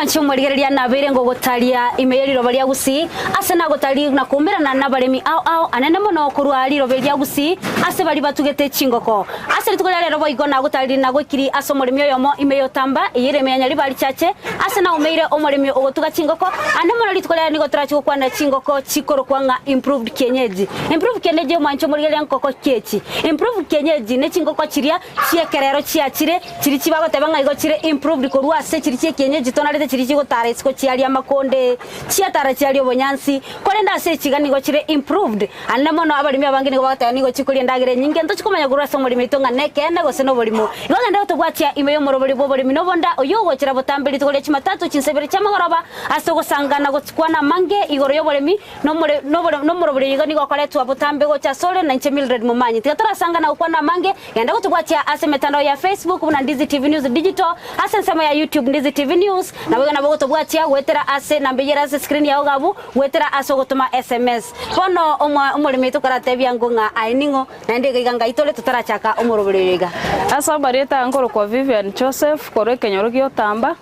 Omwanche omorigereria nabeire ngogotaria ime ye riroba ria Gusii, ase nagotari na koumerana nabaremi ao ao anene mono korwa riroba eri ria Gusii, ase baria batugete chingoko. Ase rituko ria rero boigo nagotaririe na goikirie ase omoremi oyomo ime y'otamba eye ere ime ya Nyaribari Chache, ase naumeire omoremi ogotuga chingoko. Ande mono rituko ria rero nigo torache gokwanera chingoko chikorokwa ng'a improved kienyeji. Improved kienyeji omwanche omorigereria nkoko ki echi? Improved kienyeji ne chingoko chiria chi'ekerero chiachire, chiria chibagoteba ng'a igo chire improved korwa ase chiria chi'ekienyeji tonarete chiria chigotara isiko chiaria amakonde, chiatara chiaria obonyansi, korende ase echi iga nigo chire improved. Ande mono abaremi abange nigo bagoteba nigo chikoria endagera enyinge, ntochi komanya korwa ase omoremi oito ng'a nekeene gose noborimo. Igo genda gotobwatia ime y'omorobori bw'oboremi nobonda, oyio ogochera botambe rituko ria Chumatatu chinsa ibere chi'amagoroba, ase ogosanga na gokwana amange igoro y'oboremi, nomore nobore nomorobori oyo iga nigo okoretwa botambe gocha asore, na inche Mildred Momanyi. Tiga torasanga na gokwana amange, genda gotobwatia ase emetandao ya Facebook buna Ndizi TV News Digital, ase ensemo ya YouTube Ndizi TV News, naboigo nabo ogotobwatia goetera ase enamba eyio ere ase escreen yao iga abwo, goetera ase ogotoma SMS. Bono omo omoremi oito koratebia ng'o ng'a aye ning'o, naende iga iga ngai tore totarachaka omorobori oyo iga. Ase amarieta aya nkorokwa Vivian Joseph korwa ekenyoro gia Otamba,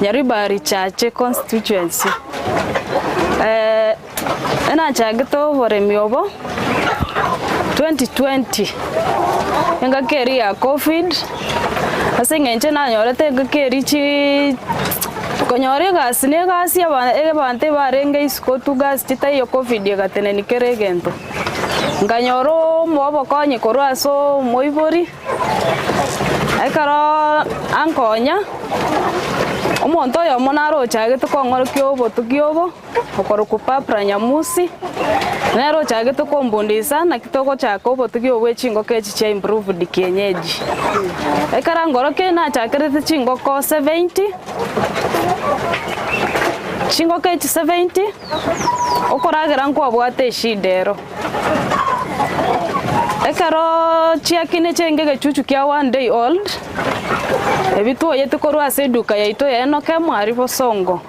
Nyaribari Chache constituency. Enachagete oboremi obo 2020 engaki eria ya covid, ase eng'encho nanyorete engaki eria chiiii konyora egasi na egasi aba abanto ebarenge isiko tu gasi chitaiyo covid egatenenia kera egento. Nkanyora omo obokonyi korwa ase omoibori, ekerooo ankonya, omonto oyomo naro ochagete kong'orokia obotugi obo. Okorokwa Barbara Nyamusi, nere ochagete kombundisa naki togochaka obotugi obo bwe chingoko echi chia improved kienyeji. Ekero angorokia nachakerete chingoko 70, chingoko echi 70, okoragera nkwabwate eshida ero. Ekeroo chiakina chiaenge egechuchu kia one day old, ebi twoyeti korwa ase eduka yaito ya Enock Mwari Bosongo.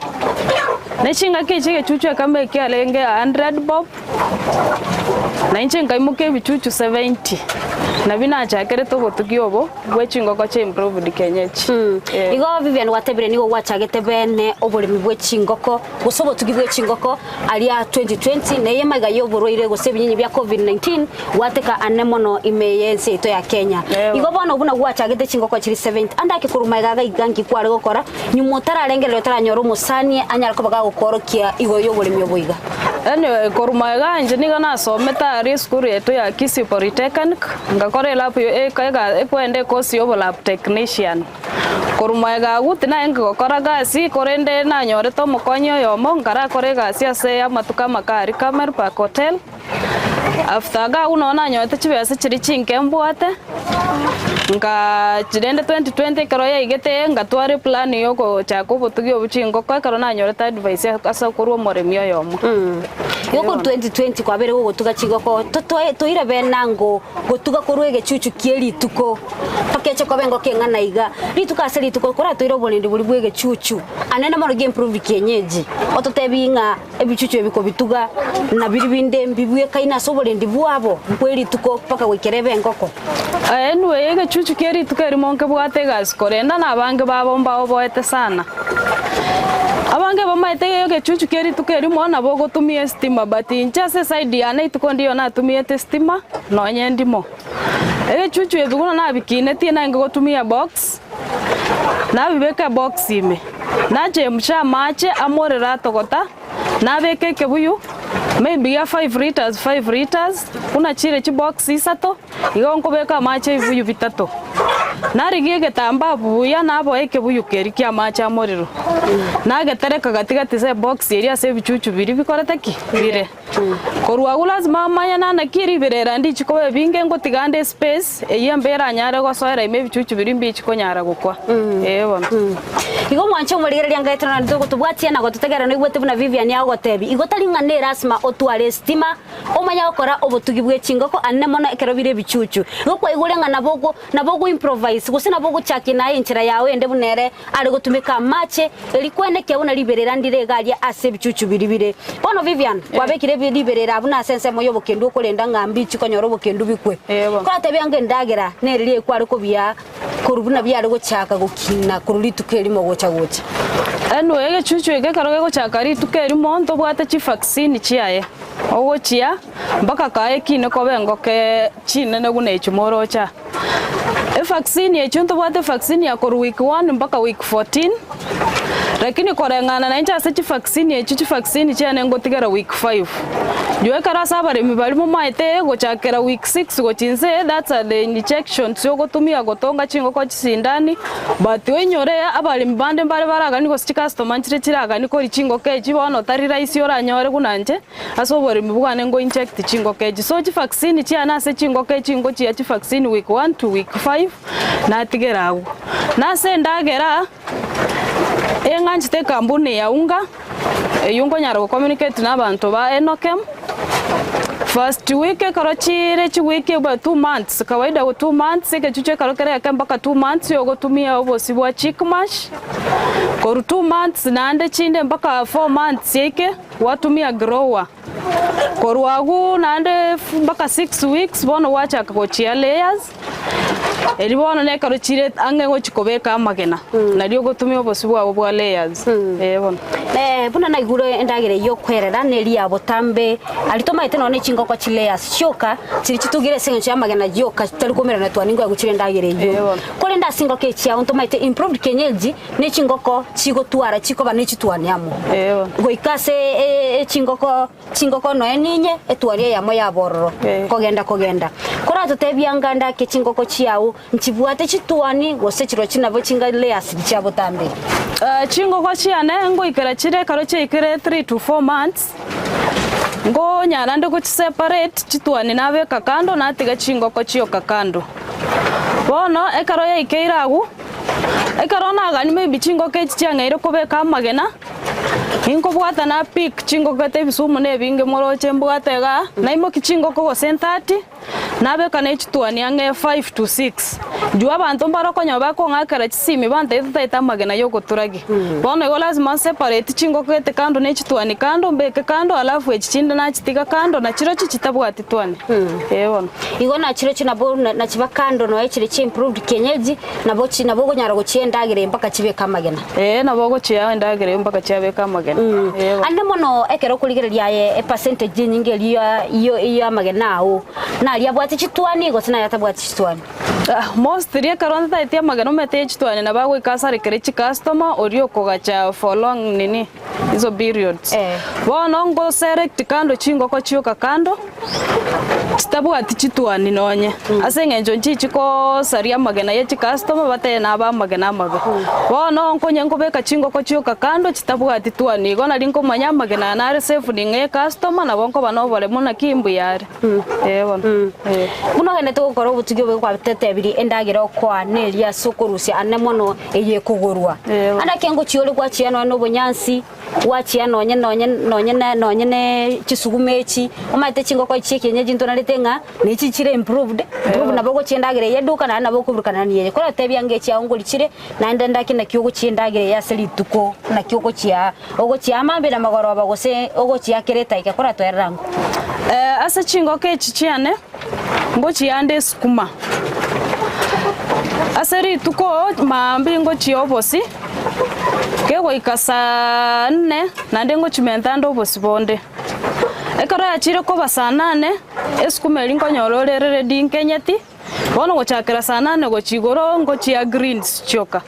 Ne chingaki echi egechuchu ekemo ekiarenge a hundred bob, na inche nkaimokia ebichuchu 70, nabio nachakerete obotugi obo bwe chingoko chia improved kienyeji. Eh. Igo Vivian gwatebire nigo gwachagete bene oboremi bwe chingoko gose obotugi bwe chingoko aria 2020 na eye maiga y'oborwaire gose ebinyinyi bia Covid-19 gwateka ane mono ime y'ense yaito ya Kenya. Ewa. Igo bono buna gwachagete chingoko chiri 70 ande ake korwa maiga iga iga nki kware gokora nyuma otararengereria otaranyora omosani anyare koba gagokoorokia igoro y'oboremi obo iga. Anyway, korwa magega inche nigo nasomete aria esukuru yaito ya Kisii Polytechnic, ngakora elab eka ekwenda ekosi ya obolab technician. Korwa magega agwo tinarenge gokora gasi, korende nanyorete omokonyi oyomo, nkarakora egasi ase amatuko amake aria Camel Park Hotel. After iga agwo nonye nanyorete chibesa chiria chinke mbwate, nkaa rende 2020 ekero yaigete ngatwara eplan ya ogochaka obotugi obwo chingoko ekero nanyorete advice ase korwa omoremi oyomo. Igo korwa 2020 kwabeire gogotuga chingoko, totoe toire bene ango gotuga korwa egechuchu kie rituko. Mpaka eche koba engoko eng'ana iga, rituko ase rituko koratoire oborendi boria bw'egechuchu, anene mono gi'emproved kienyeji, ototebie ng'a ebichuchu ebi kobituga na biria binde mbibwekaine ase oborendi bwabo bwe rituko mpaka goikera ebe engoko. Anyway, egechuchu kie rituko erimo nkebwate egasi korenda na abange babo mbaoboete sana. Abange bamaete egechuchu kie rituko erimo nabo ogotumia estima but inche ase eside yane rituko ndiyo natumiete estima nonye ndimo. Ebichuchu ebi buna nabikinetie nainge gotumia ebox, nabibeka ebox ime, nachemsha amache amorero atogota, nabeka ekebuyu maybe gia five litres five litres, buna chire chibox isato, igo nkobeka amache ebibuyu bitato. Narigia egetambaa buya naboa ekebuyu keria kia amache amorero, nagetereka gati gati ase ebox eria ase ebichuchu biria bikorete ki? Bire. Korwa agwo lasima omanye naki riberera ndichi koba ebinge ngotiga ande espace eyio embe eranyare gosoera ime ebichuchu biria mbichi konyara gokwa. Ee bono. Igo mwanche omorigereria ngaetera naende togotobwatia na gototegerera noigwete buna Vivian agotebia, igo tari ng'a nerasima otware esitima omanye gokora obotugi bwe chingoko anene mono ekero bire ebichuchu. Igo kwaigure ng'a nabo ogo nabo ogo improvise gose nabo ogochakia naye enchera yao ende buna ere are gotumeka amache Eri kwenekia buna riberera ndire iga aria ase ebichuchu biria bire. Bono Vivian, kwabekire ebi riberera abwo nase ensemo y'obokendu okorenda ng'a mbichi konyora obokendu bikwe. Ee bono. Koratebia ng'a endagera neriria ekware kobia. Korwa buna biare gochaka gokina korwa rituko erimo gocha gocha. Anyway, egechuchu eke ekero gegochaka rituko erimo ntobwate chivaccine chiaye, ogochia mpaka kae ekine koba engoko chinene buna echi moroche aa. Evaccine echio ntobwate evaccine ya korwa week one mpaka week 14, lakini koreng'ana na inche ase chivaccine echio chivaccine chiane ngotigera week five. Juu ekero ase abaremi baria momaete gochakera week six gochia inse that's are the injections ogotumia gotonga chingoko chisindani, but oinyore abaremi bande mbare baragani gose chicustomer nchire chiragani koria chingoko echi bono tari rahisi oranyore buna inche. Ase oboremi bwane ngo inject chingoko echi. So chivaccine chiane ase chingoko echi ngochia chivaccine week one to week five natigera agwo. Na ase endagera, eng'anchete ekampuni ya unga, eywo nkonyara go communicate na abanto ba Enokem, first week ekero chire chiwiki about 2 months, kawaida go 2 months egechuchu ekero kere eke mpaka 2 months ogotumia obosie bwa chick mash, korwa 2 months naende chinde mpaka 4 months eike. Gwatumia grower korwa agwo naende mpaka 6 weeks bono gwachaka gochia layers, erio bono nekero chire ang'e gochi kobeka amagena, nario ogotumia obosio bwago bwa layers, eh bono. Buna naigure endagera eyio okwerera neri ya botambe, aria tomaete nonya ne chingoko chi layers chioka, chiria chitugire ase eng'encho y'amagena gioka chitari koumerana twani nkoegwa chire endagera eyio. Korende ase engoko echi chiao ntomaete improved kienyeji, ne chingoko chigotwara chikoba ne chitwani amo, goika ase echingoko chingoko nonya ninye etwani eyemo yabo ororo, kogenda kogenda. Koratotebie anga ndake chingoko chiao nchibwate chitwani gose chirochio nabo chinga layers chia botambe. Chingoko chiane ngoikera chire ekero chiaikire 3 to 4 months, ngonyara nde gochiseparate chitwani nabeka kando natiga chingoko chioka kando. Bono ekero yaikeire agwo. Ekero nagania maybe chingoko echi chiang'eire kobeka amagena, ninkobwata na pick chingoko ete ebisumu na ebinge moroche mbwate igaa, naimokia chingoko gose 30, nabeka na echituani ang'e 5 to 6. Juu abanto mbare okonyora bakong'akera chisimi bantebi totaete amagena ya ogoturagia. Bono igo lazima nseparate chingoko gete kando na echituani kando, mbeke kando alafu echi chinde nachitiga kando nachirochio chitabwati twani, eh bono. Igo nachirochio nabo nachiba kando nonya chire chi improved kienyeji. Nabo chi nabo okonyara gochia endagera eye mpaka chibeke amagena. Ee, nabo ogochia endagera eye mpaka chiabeke amagena. Ee bono. Ande mono ekero okorigereria aye epercentage enyinge eria ya ya amagena ao, naria abwate chitwani gose naria atabwati chitwani? Mostly ekero ntataeti amagena omanyete ye chitwani nabo agoika asarekere chicustomer oria okogacha for long nini hizo periods. Bono ngo select kando chingoko chioka kando. Chitabwati chituani nonye, ase eng'encho nchichi kosaria amagena ye chicustomer batebe nabe amagena amabe. Bono nkonye nkobeka chingoko chioka kando chitabwati tuani igo nari nkomanya amagena aya nare safe ning'ee ecustomer nabo nkoba na oboremu naki mbuya are. Ee bono, ee. Buna ogenderete gokora obotugi obobe gwatetebirie endagera okoa neria ase okorusia ane mono eye ekogorwa. Ee bono. Ande ekero ngochia ore gwachia nonya na obonyansi. Gwachia nonye nonye nonye ne nonye ne chisuguma echi, omanyete chingoko echi chia ekienyeji ntonarete ng'a na echi chire improved, improved nabo ogochia endagera eye eduka naende nabo okoburukana na eye. Koratebia ange echiago ngori chire, naende ndaki naki ogochia endagera eye ase rituko, naki ogochia ogochia amambia na magoroba gose ogochia kera etaika, koratoerera ango. Ase chingoko echi chiane, ngochia ande esukuma, ase rituko maambia ngochia obosi. Kegoika saa nne, naende ngochimenta ande obosio bonde. Ekero yachire koba saa nane, esukuma eria nkonyora ore ere ready nkenyeti, bono gochakera saa nane gochia igoro ngochia greens chioka.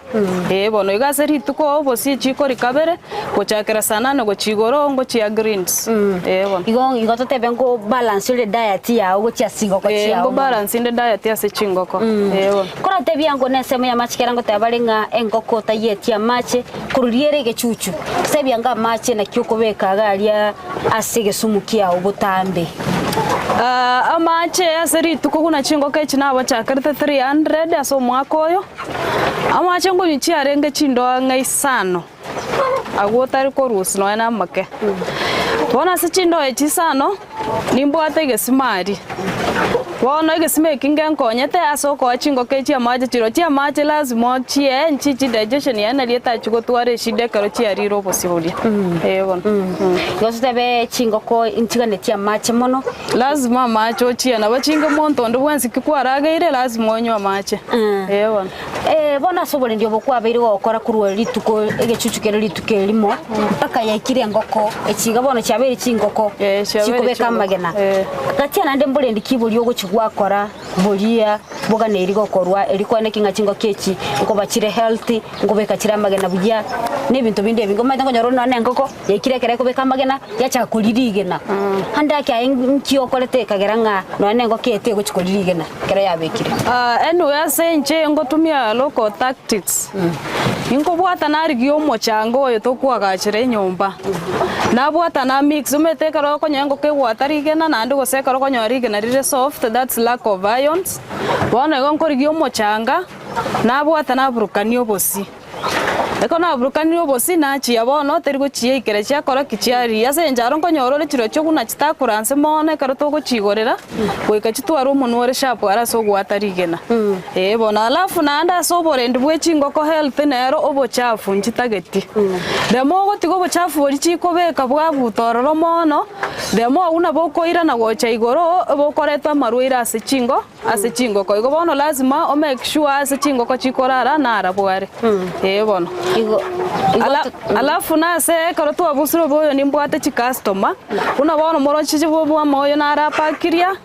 Eeh bono iga ase rituko obosie chikori kabere, gochakera saa nane gochia igoro ngochia greens, eeh bono. Igo igo totebe nko balance ore diet yago gochia ase chingoko Eeh chiago nko mono. balance inde diet ase chingoko, eeh bono. Koratebie ango nensemo y'amache kera ngoteba bare ng'a engoko tayietie amache, koruria ere egechuchu, tebia ango amache naki okobeka iga aria ase egesumu kiao botambe. Amache ase rituko buna chingoko echi nabachakerete 300 ase omwaka oyo, amache nkonywa chiarenge chindoo ang'e isano. Agwo otari korusia nonya na amake. Bono ase chindoo echi isano, nimbwate egesima aria. Bono egesima eki ngenkonyete ase okoa chingoko echi amache chirochio amache lazima ochie nchichi digestion yaye naria etachi gotwara eshida ekero chiarire obosio boria. Ee bono. Igo totebe chingoko nchiganetie amache mono. Lazima amache ochie nabo chinge monto onde bwensi ki kwarageire lazima onywe amache. Ee bono. Ee, bono ase oborendi obo kwabeire gokora korwa rituko egechuchu kere rituko erimo, mpaka yaikire engoko, echi iga bono chiabeire chingoko Eh, chiabeire chikobeka chingoko, amagena. eh. Gachia naende mborendi ki boria ogochi gwakora boria boganeiri gokorwa erio kwane ki ng'a chingoko echi nkoba chire healthy, nkobeka chire amagena buya, na ebinto binde ebinge. Omanyete nkonyora ore nonye na engoko, yaikire ekero ekobeka amagena, yachaka koria rigena. Ande ake aye nki okorete ekagera ng'a nonye na engoko eye tegochi koria rigena ekero yabekire? Anyway ase inche ngotumia local tactics, ninkobwata narigia omochanga oyo tokoagachera enyomba, nabwata na mix, omanyete ekero okonyora engoko egwata rigena naende gose ekero okonyora rigena rire soft that's lack of irons, bono igo nkorigia omochanga, nabwata naburukania obosie. Ekero naburukanirie obosie nachia bono teri gochia ekere chiakora ki chiaria. Ase enchara aro nkonyora ore chirochio buna chitakora nse mono ekero togochigorera, goika chitware omonwa ore sharp are ase ogoata rigena. Ee bono alafu naende ase oborendi bwe chingoko health nero obochafu nchitageti. The more ogotiga obochafu boria chikobeka bwabuta ororo mono, the more buna bokoirana gocha igoro, bokoretwa amarwaire ase chingo. Ase chingoko. Igo bono lasima o make sure ase chingoko chikorara narabware. Ee bono. Igo igo Ala, alafu nase ekero twabusire oboyo nimbwate chicustomer, buna bono moroche bwa oyo narapakiria,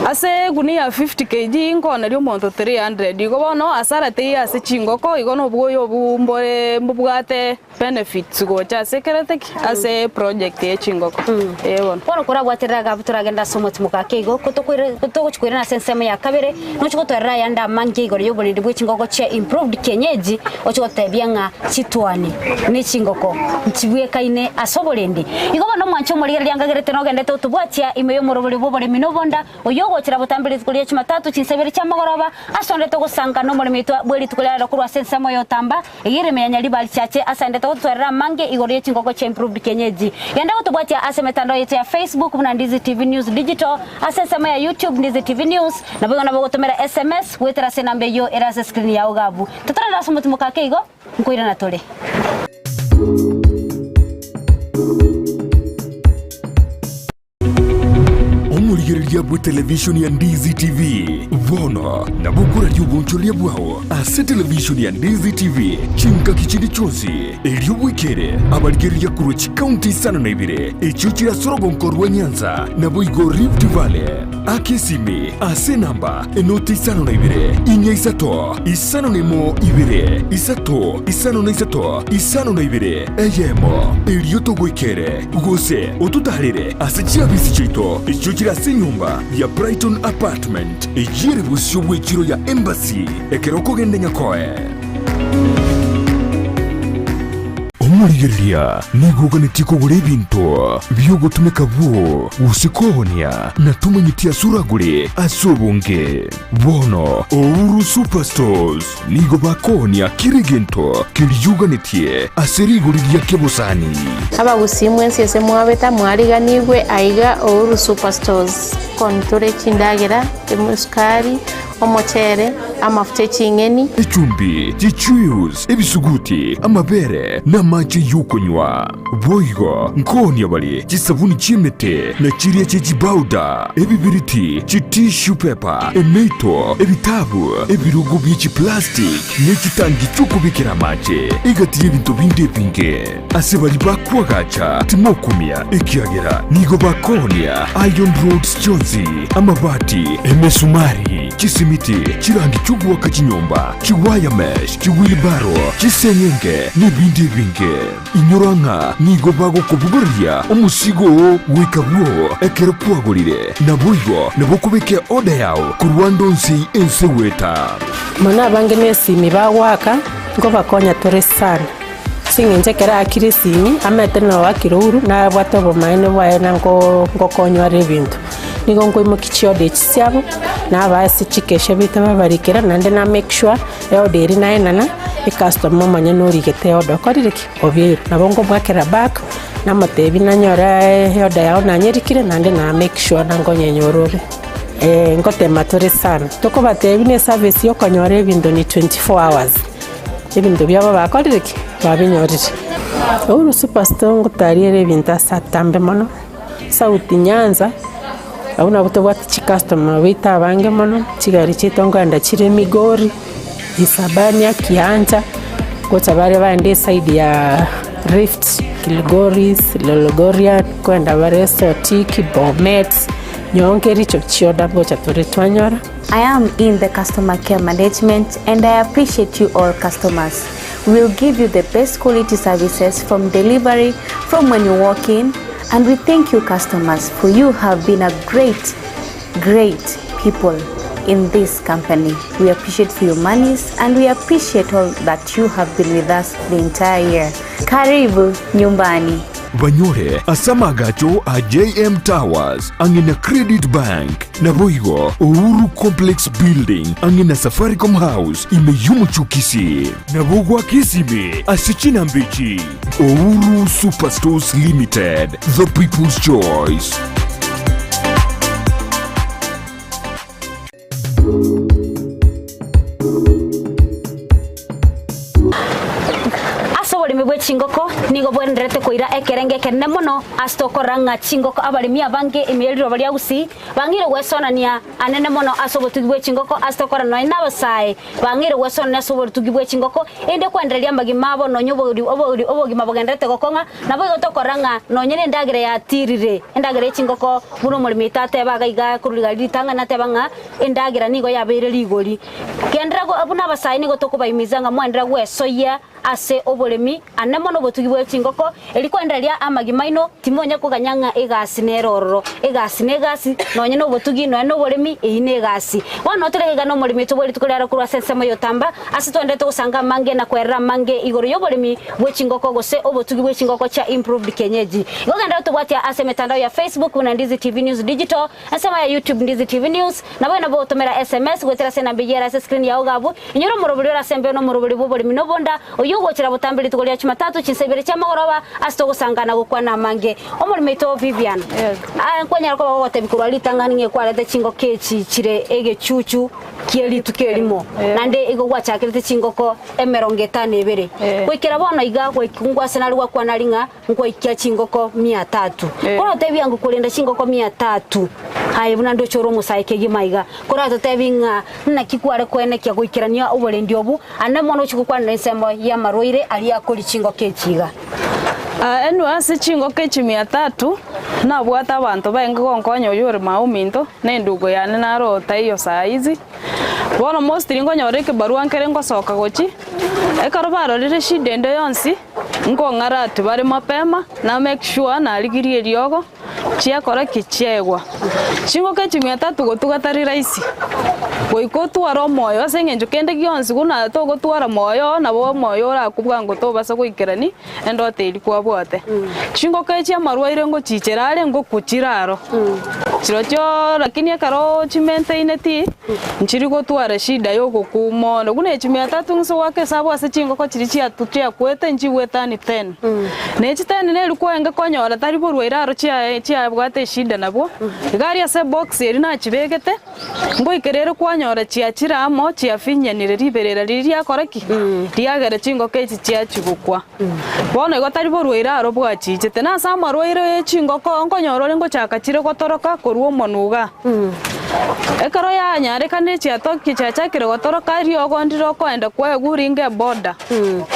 ase egunia ya 50 kg nkoneria omonto 300 igo bono hasara teiyo ase chingoko igo na obwoyo obwo mbore mbobwate. Benefits gocha ase ekerete ki? Ase eproject ye chingoko. Ee bono. Bono korabwaterere agabu toragende ase omotimoka ake igo, kotokoira kotogochi koirana ase ensemo ya kabere, nochi gotwerera ayande amange igoro y'oborendi bwe chingoko chia improved kienyeji, ochi gotebia ng'a chitwani ne chingoko nchibwekaine ase oborendi. Igo bono omwanche omorigereria angagerete nogendete gotobwatia ime y'omorobori bw'oboremi na obonda, Oyio ogochera botambe rituko ria Jumatatu chinsa ibere chi'amagoroba, ase onde togosanga nomoremi oito bwe rituko ria rero korwa ase ensemo y'otamba, eyio ere ime ya Nyaribari Chache, ase aende togotwerera amange igoro ye chingoko chia Improved Kienyeji. Genda gotobwatia ase emetandao yaito ya Facebook buna Ndizi TV News Digital, ase ensemo ya YouTube Ndizi TV News, naboigo nabo ogotomera SMS goetera ase enamba eyio ere ase escreen yao iga abwo. Totorane ase omotimoka ake igo, nkoirana tore. Omorigereria bw'etelevishoni ya Ndizi TV bono nabo okoraria obonchoreria bwao ase televishoni ya Ndizi TV chingaki chinde chionsi, erio bwekere abarigereria korwa chikaunti isano na ibere echio chire ase orogonko rwa Nyanza naboigo Rift Valley. Aka esimi ase enamba enoti isano na ibere, inya isato, 51 ibere, isato, 53, 52, eyemo, erio togoikere, gose ototaarere ase chiabisi chiaito echio chire ase enyomba ya Brighton Apartment, eyio ere bosio bw'echiro ya Embassy, ekero okogenda Nyakoe. Omorigereria nigo oganetie kogora ebinto bi'ogotumeka bwoo gose koonia, na tomanyeti ase oragore ase obonge. Bono Ouru Superstores nigo bakoonia kera egento keria oganetie ase rigori ria kebosani. Abagusii mwensi ase mwabeta mwariganigwe aiga Ouru Superstores. Kontore chindagera, esukari, omochere, amafuta eching'eni. Echumbi, chichuius, ebisuguti, amabere, na amache y'okonywa. Boigo nkoonia bare chisabuni chi'emete, na chiria chie chibauda, ebibiriti, chitissue paper, emeito, ebitabu, ebirogo bie chiplastic, ne chitangi chi'okobekera amache, egati y'ebinto binde ebinge. Ase baria bakoagacha timokumia, ekiagera nigo bakoonia iron rods chionsi, amabati, emesumari, chisimiti, chirangi chi'ogoaka chinyomba, chiwire mesh, chiwheelbarrow, chiseng'enge, nebinde ebinge. Inyora ng'a nigo bagokobogoreria omosigo oo goika bwoo ekero kwagorire, naboigo nabo okobeka eoda yao korwa ande onsi ense goeta. Mono abange nesimi bagoaka, nkobakonya tore sana. Ase eng'encho ekero aakire esimi, amaete na oakire ouru, nabwate obomaene bwaye na nko nkokonywa are ebinto. Nigo nkoimokia chioda echi chiabo, nabaa ase chikesha baito babarikera, naende na make sure eoda eria naenana, ecustomer omonyene origete eoda okorire ki? Obeirwe. Nabo nkomoakera back, Namotebia nanyore eorder yao nanyerikire naende na make sure na nkonyenyora ore. Ngotema tore sana, tokobatebia na eservice ya okonyora ebinto ni 24 hours, ebinto biabo bakorire ki? Babinyorire. Uhuru Superstore ngotariere ebinto ase atambe mono, South Nyanza, abwo nabo tobwate chicustomer baito abange mono, chigari chiaito nkoenda chire Migori, Isabania, Kiancha, gocha bare baende eside ya Rift, Kilgoris, Lolgorian, nkoenda bare Sotik, Bomet, nyowe nkericho chioda ngocha tore twanyora. I am in the customer care management and I appreciate you all customers. We will give you the best quality services from delivery from when you walk in and we thank you customers for you have been a great great people in this company. We appreciate for your monies and we appreciate all that you have been with us the entire year. Karibu nyumbani. Banyore ase amagacho a JM Towers ang'e na Credit Bank, naboigo Uhuru Complex Building ang'e na Safaricom House ime y'omochie o Kisii. Nabo goaka esimi ase chinamba echi, Uhuru Superstores Limited, the people's choice. Ase oboremi bwe chingoko nigo bwenderete koira ekerengo ekenene mono ase tokorora ng'a chingoko abaremi abange ime ye riroba ria Gusii bang'eire gwesonania anene mono ase obotugi bwe chingoko ase tokorora nonya na abasae bang'eire gwesonania ase obotugi bwe chingoko erinde kwendereria amagima abo nonya obori obori obogima bogenderete gokong'a Naboigo tokorora ng'a nonye nendagera yatirire, endagera ye chingoko, buna omoremi oito ateba iga iga korwa rigari ritang'ani ateba ng'a endagera nigo yabeire rigori. Genderera go buna abasae nigo tokobaimiza ng'a mwaenderera gwesoyia ase oboremi ane mono obotugi bwe chingoko, erio kwendereria amagima aino, timonya koganya ng'a egasi nere ororo. Egasi negasi, nonye nobotugi, nonye noboremi, eyio negasi. Bono tore iga nomoremi oito bwe rituko riaro korwa ase ensemo y'otamba, ase twenderete gosanga amange na kwerera amange igoro y'oboremi bwe chingoko gose obotugi bwe chingoko chia improved kienyeji. Igo genderera tobwatia ase emetandao ya Facebook buna Ndizi TV News Digital, ensemo ya YouTube Ndizi TV News, naboigo nabo ogotomera SMS goetera ase enamba eyio ere ase screen yao iga abwo, inyora omorobori ore ase embeo na omorobori bw'oboremi na obonda, oyio ogochera botambe rituko ria Chumatatu chinsa ibere chiamagoroba ase togosanga na gokwana amange. Omoremi oito Vivian, aye nkwanyara koba gogotebia korwa ritang'ani ng'a ekwarete chingoko echi chire egechuchu kie rituko erimo, naende igo gwachakerete chingoko emerongo etano ebere. Goikera bono iga goikungwa ase nare gwakwana aria ng'a ngwaikia chingoko mia tatu. Korotebia ng'a korenda chingoko mia tatu, aye buna ndoche ore omosae kegima iga, koratotebie ng'a naki kware koenekia goikerania oborendi obwo, ande mono ochie gokwanera ensemo y'amarwaire aria akoria chingoko echi iga. Inwe ase chingoko echi mia tatu nabwate abanto baenge gonkonya oyio ore mao ominto, na endugu yane naro taiyo saa hizi. Bono mostly nkonyora ekebarua nkere ngosoka gochia, ekero barorire eshida ende yonsi, nkong'ara ati bare mapema, na make sure narigirie eriogo, chiakora ki? Chiaegwa. Chingoko echi mia tatu gotuga tari rahisi, goika otware omoyo ase eng'encho kende gionsi buna togotwara moyo oo nabo omoyo orakwe bwango tobasa goikerani endoto eria kwabwate. Chingoko echi amarwaire ngochichera are ngokwa chire aro, chirochio lakini ekero ochimaintaineti, nchiri gotwara eshida ya ogokwa mono. Buna echi mia tatu ng'ise goaka esabu ase chingoko chiria chiatu chiakwete nchigwetani ten. Na echi ten neri kwarenge konyora tari borwaire aro chiaye chiabwate eshida nabwo, iga aria ase ebox eria nachibegete, Ngoikera ere kwanyora chiachire amo, chiafinyanire riberera riria riakora ki? Riagera chingoko echi chiachia gokwa. Bono igo tari borwaire aro bwachichete. Na ase amarwaire ye chingoko nkonyora ore ngochaka chire gotoroka korwa omonwa igaa. Ekero yanyarekanire chiatoki chiachakire gotoroka riogo ndire okoenda kwegwa ringe eboda,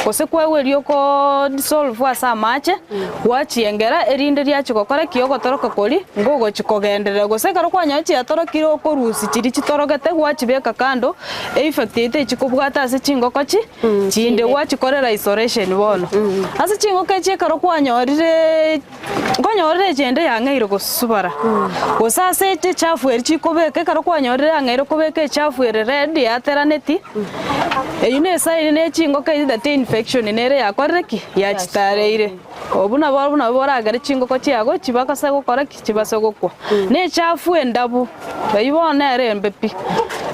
gose kwegwa erio okoo dissolve ase amache. Gwachiengera, erinde riachia gokora ki? Ogotoroka koria ngogochia kogenderera, gose ekero kwanyora chiatorokire okorusia chiria chitorogete gwachibeka kando, effect eyio techia kobwata ase chingoko chi chinde gwachikorera isolation bono. Ase chingoko echi ekero kwanyorireee nkonyorire echende yang'eire gosubara, gose ase eche echafu eria chikobeka ekero kwanyorire yang'eire kobeka echafu ere red yateraneti, Eyio nesaini ne chingoko echi that infection nere yakorire ki? Yachitareire. Obwo nabo nabo boragere chingoko chiago chibakase gokora ki? Chibase gokwa. Ne echafu endabu, eyio bono nere embe pi.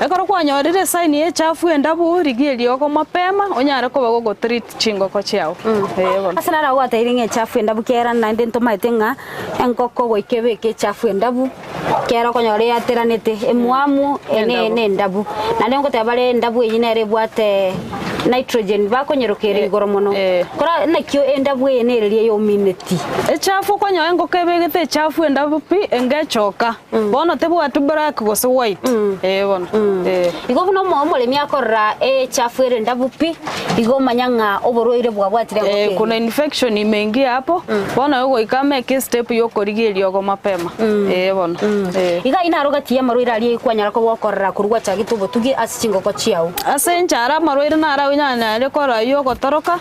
Ekero kwanyorire esign ya echafu endabu, rigia eriogo mapema onyare koba gogotreat chingoko chiago. Ee bono. Ase naro agwatebirie ng'a echafu endabu kera naende ntomaete ng'a engoko goika ebeke echafu endabu, kera okonyora eateranete emwamu ene Endabu. ne endabu. Naende ngoteba bare endabu eyio nere ebwate nitrogen bakonyeroka ere igoro mono. Eh. Kora nakio endabu eye nereria yomineti. Echafu okonyora engoko ebegete echafu endabu pi, enga echoka. Bono tebwati black gose white, ee bono, ee. Igo buna omo omoremi akorora echafu ere endabu pi, igo omanya ng'a oborwaire bwabwatire engoko Eh, eria. kuna infection imeingia hapo, bono ogoika ameke estep ya okorigia eriogo mapema, ee bono, ee. Iga ayio naro gati y'amarwaire aria kwanyara koba okorora korwa gwachagete obotugi ase chingoko chiao. Ase enchara amarwaire naro onyanyare korora ayio ogotoroka,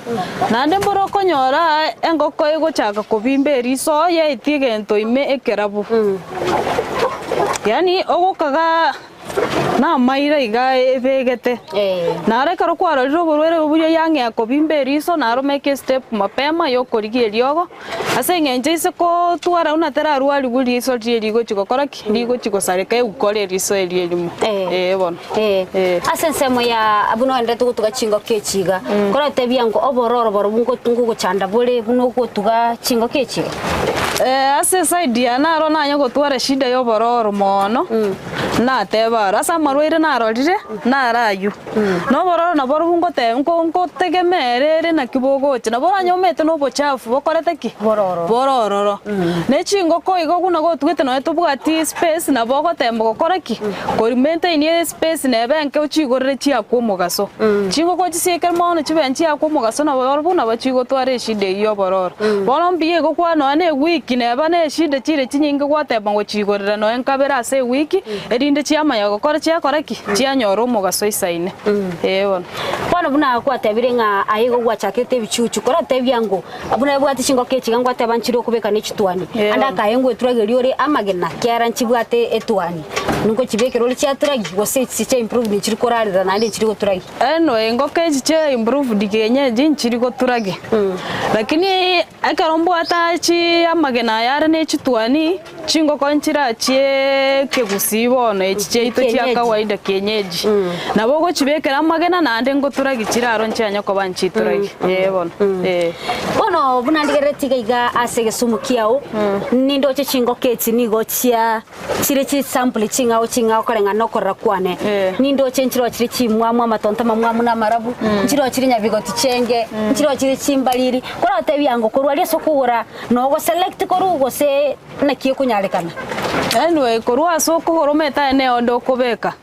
naende mboro okonyora engoko egochaka kobimba eriso yaetie egento ime ekerabu. Yaani ogokaga namaira iga ebegete, naro ekero kwarorire oborwaire obo buya yang'ea kobimba eriso naro make a step mapema ya okorigia eriogo, ase eng'encho ase kotwara buna terarwarigwe riso riria rigochi gokora ki? Rigochi gosareka egukore eriso erio erimo, eh bono, eh. Ase ensemo ya buna oenderete gotuga chingoko echi iga, korotebia ng'o obororo borobwo ngogochanda bore buna ogotuga chingoko echi iga? Ase eside yane aro nanye gotwara eshida ya obororo moono, nateba aro, ase amarwaire narorire, naro aywo. Na obororo naborobwo ngoteba nko nkotegemera ere naki bogocha, nabo oranye omanyete na obochafu bokorete ki? Bororo. Borororo. Na echingoko igo buna gotugete nonye tobwati space nabo ogotema gokora ki? Kori maintain espace nebe enke ochigorere chiakwa omogaso. Chingoko chisiekere mono chibe nchiakwa omogaso nabo barobwo nabo chigotwara eshida eyio ya obororo. Bono mbuya egokwana nonya na ewiki neba na eshida chire chinyinge gwateba ngochigorera nonya nkabere ase ewiki, erinde chiamanya gokora chiakora ki? Chianyora omogaso isaine. Ee bono. Bono buna gwatebire ng'a aye igo gwachakete ebichuchu, koratebia ng'o Buna ebwate chingoko echi iga ngwateba nchire okobeka ne chituani, ande akaye ngweturageria ore amagena, kiagera nchibwate etuani. Ningochibekera ore chiaturagi, gose echi chia improved nchiri korarera naende nchiri goturagi. Anyway, engoko echi chia improved kienyeji nchiri goturagi, lakini ekero mbwate achi amagena aya are ne chituani, Chingoko nchirachie ekegusii bono echi chiaito chia Kienyeji. kawaida kienyeji. Nabo ogochibekera amagena naende ngoturagi chire aro nchianye koba nchituragi. Ee bono, ee. Bono buna ndigerereti iga iga ase egesumu kiao, nindoche chingoko echi nigo chia chire chisampuli ching'ao ching'ao koreng'ana na okorora kwane. Eh. Nindoche nchiroo chire chimwamu amatonto amamwamu na amarabu, nchiroo chire nyabigoti chenge, nchiroo chire chimbariri, koratebia ango korwa aria ase okogora Nogoselect korwa gose naki ekonyarekana? Anyway, korwa ase okogora omanyete aye nere onde okobeka.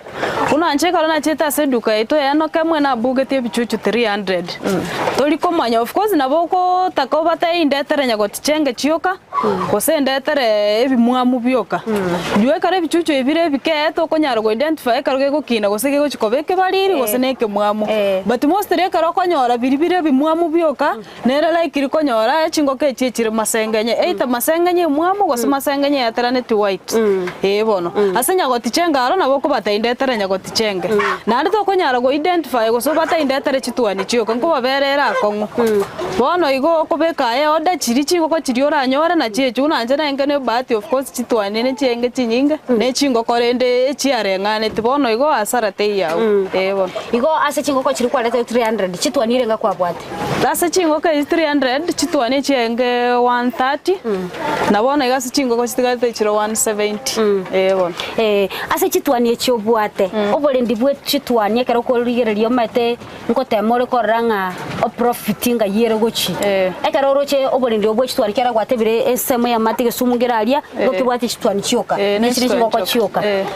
Buna inche ekero nachete ase eduka yaito ya Enock emwe nabugetie ebichuchu 300. Tori komanya, of course nabo okotaka obatebie indetere nyagoti chenge chioka, gose indetere ebimwamu bioka. Juu ekero ebichuchu ebi bire ebike tokonyara go identify ekero gegokina gose gegochi koba ekebariri gose na ekemwamu. But mostly ekero okonyora biria bire ebimwamu bioka, Nere likely konyora chingoko echi echire masengenye, either masengenye emwamu gose masengenye eateraneti white. Ee bono. Ase nyagoti chenge aro nabo okobatebia ndetere nyagoti chenge. Naende tokonyara go identify gose obatebie ndetere chituani chioka, nkobabera ere akong'u. Bono igo okobeka aye order chiria chingoko chiria oranyore nachio echio, buna inche nenge ne bahati of course chituani ne chienge chinyinge, ne chingoko rende echiareng'aneti bono igo hasara teiyo abwo. Ee bono. Igo ase chingoko chiria kwarete 300, chituani erenga kwabwate? Ase chingoko echi 300 chitwani echiaenge 130, na bono iga ase chingoko chitigarete chire 170, ee bono. Eh, ase chitwani echi obwate, oborendi bwe chitwani ekero okorigereria omanyete ngotema ore korora ng'a oprofit ng'ai ere gochia. Eh. Ekero oroche oborendi obwo bwe chitwani kera gwatebire ensemo y'amate egesumu nkere aria, igo Eh. kebwate chitwani chioka, Eh, ne chire nechitwani chingoko chioka. chioka. Eh.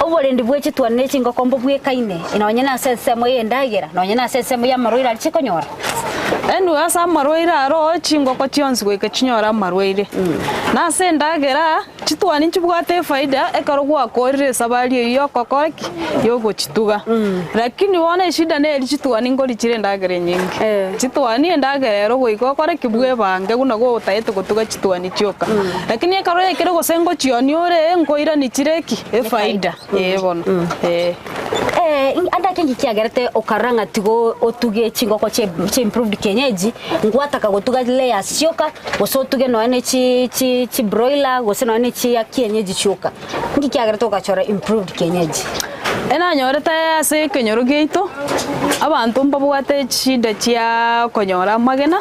Oborendi bwe chitwani ne chingoko mbobwekaine, nonye nase ensemo y'endagera, nonye nase ensemo y'amarwaire aria chikonyora. Anyway, ase amarwaire aro, chingoko chionsi goika chinyore amarwaire. Na ase endagera, chitwani nchibwate efaida ekero gwakorire esabari eyio yokokora ki? Yogochituga. Lakini bono eshida neri chitwani nkori chire endagera enyinge. Chitwani endagera ero goika okore ki? Bwebange buna gotagete gotuga chitwani chioka. Lakini ekero yaikire gose ngochionia ore, nkoirani chire ki? Efaida, ee bono, ee. Eh, ande ake inki kiagerete okarora ng'a tigo otuge chingoko chia chia improved kienyeji, ngwataka gotuga layers chioka, gose otuge nonya ne chi chi chi broiler gose nonya ne chia kienyeji chioka. Inki kiagerete ogachora improved kienyeji? Enanyorete ase ekenyoro giaito, abanto mbabwate chishida chia konyora amagena,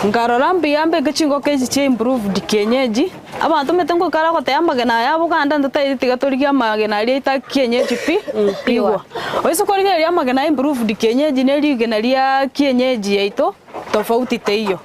nkarora mbuya mbeke chingoko echi chia improved kienyeji, abanto omanyete ngoikara goteba amagena aya aboganda ntotaeti tiga torigie amagena aria aito a kienyeji pi pigwa. Oise korigereria amagena a improved kienyeji ne rigena ria kienyeji yaito. Tofauti teiyo.